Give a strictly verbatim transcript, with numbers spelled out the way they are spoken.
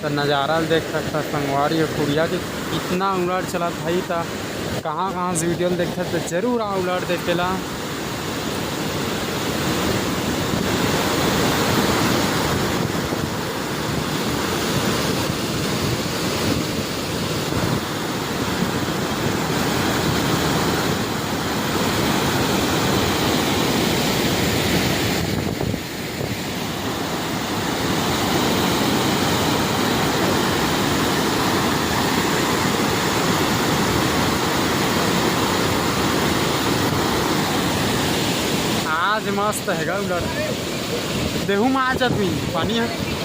त नजारा ल देख सकथस संगवारी हो, कुरिया के कितना उलट चलत हे। त कहाँ कहाँ से वीडियो ल देखथस त जरूर आ उलट देखे ला। आज मस्त हे गा उलट। देहू म आ जात भी पानी ह।